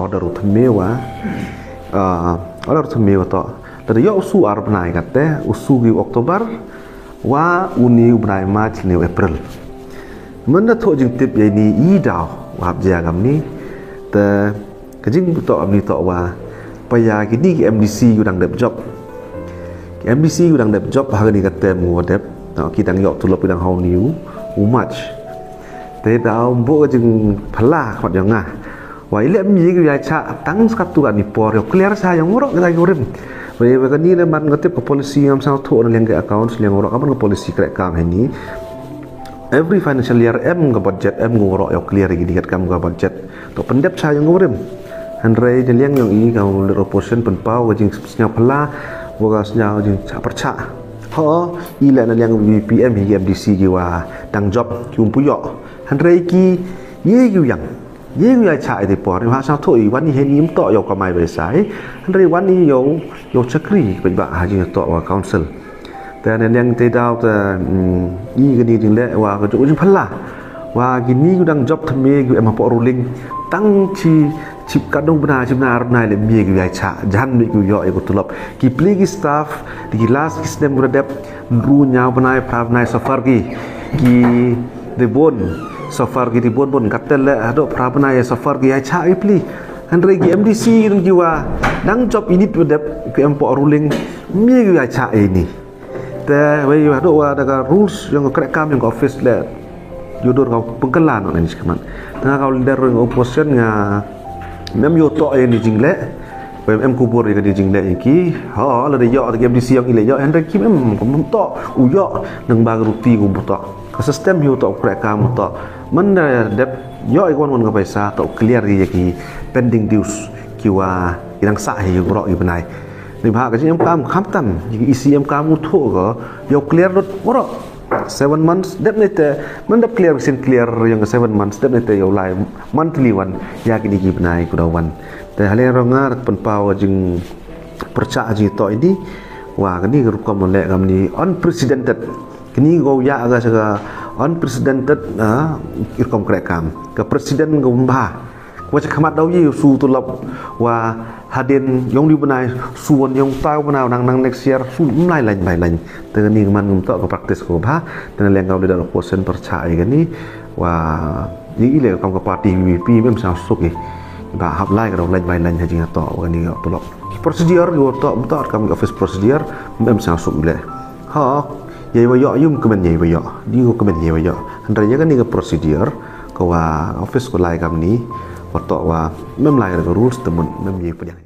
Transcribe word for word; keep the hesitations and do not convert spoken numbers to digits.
Order u thymme wa, ah, order u thymme wa toh. Lada ïoh u su ar bnai kata, u su ki u October, wa uni u bnai March ne u April. Mynda thoh jingtip ïa ini i daw, wa hap jia kamni. Te ka jingtoh kamni toh wa, pa ïa kini ki M D C ki dang dep jop. Ki M D C ki dang dep jop ha kani ka term wa dep. Toh ki dang ïoh tulop ki dang ha uni u, u March. Te daw mbo ka jingphylla khmat ïa nga. Wa i leh ym ïa ki ïa cha tang sa katto katne por ïa u clear sa ïa u ngur ki ïa u rim. Wa ïa kani leh man nga tip ka policy ngam sngewthuh na liang ki accounts liang ngur ka ban ka policy kreh kam heini. Every financial year em ka budget em ngur ïa u clear ïa ki kat kam ka budget. To pyndep sa ïa u rim. Hynrei na liang ïa i ka leader opposition pynpaw ka jingsngewphylla wa ka sngew jingcha pyrcha. Ho i leh na liang V P M hi ki M D C ki wa dang jop ki um pu ïoh. Hynrei ki ïa ki u ïang. Ïa ki u ïa cha i te por. Ni ha sngewthuh i wan i heini ym toh ïa u kamai ba i sai. Hynrei wan i ïa u, ïa u chakri ba ba ha jingtoh wa council. Te na liang te daw te, mm, i kani jingleh wa ka jong jingphylla. Wa kini ki dang jop thymme ki em hapoh ruling. Tang chi, chi katno bnai, chi bnai ar bnai leh ym ïa ki u ïa cha. Jan mih ki u ïoh ïa ka tulop. Ki pli ki staff, di ki last ki snem ki dep, hynru hynñiew bnai, phra bnai so far ki. Ki dei bun, so far ki dei bun bun, katte leh haduh phra bnai so far ki ïa cha i pli. Hynrei ki M D C ki dang ki wa, dang jop i nit wa dep, ki em hapoh ruling, ym ïa ki u ïa cha i ni. Te wei haduh wa da ka rules ïa u kreh kam ïa u office leh. Ïa u dur ka pynkylla noh ngan shi khmat. Te nga ka u leader ïa u opposition nga mem ïa u toh ïa ni jingleh. Wei em kubur ïa ka ni jingleh ïa ki. Ha, lada ïoh da ki M D C ïa u i leh ïoh hynrei ki mem kum toh u ïoh nang ba ka ruti kum toh. Ka system ïa u toh u kreh kam u toh. Mynda dep ïoh ïa ka wan wan ka paisa toh u clear ïa ki pending dues ki wa i dang sah ïa u roh i bnai. Ni ba ka jingem kam khamtam, ïa ki E C em kam u thuh ka, ïa u clear dot waroh. Seven months, dep ne te, man dep clear, sin clear, ïa ka seven months, dep ne te, ïa u lai monthly wan, ïa kini ki bnai, ku da wan. Te hale ronga, pynpaw jingpyrcha jingtoh ini, wa kini ka rukom leh kamni unprecedented. Kini ko ïa ka sa ka unprecedented, ah, i rukom kreh kam. Ka president ka um bha. Wa cha khmat daw ïa u su tulop wa hadien ïong di bnai su wan ïong tau bnai nang nang next year su mlai lain mlai lain. Te kani man ngam toh ka practice ko bha. Te na liang ka u leader opposition pyrcha ïa kani wa ïa i leh kam ka party V P P mem sngewsuk i. Ba hap lai ka daw lain mlai lain ha jingtoh wa kani ka tulop. Procedure ïa u toh, um toh kam office procedure mem sngewsuk leh. Ha, ïa wa ïoh ïum kmen ïa wa ïoh. Di ko kmen ïa wa ïoh. Hynrei ïa kani ka procedure ka wa office ko lai kamni, wa toh wa mem lai ka rules te mem ïa pdiang.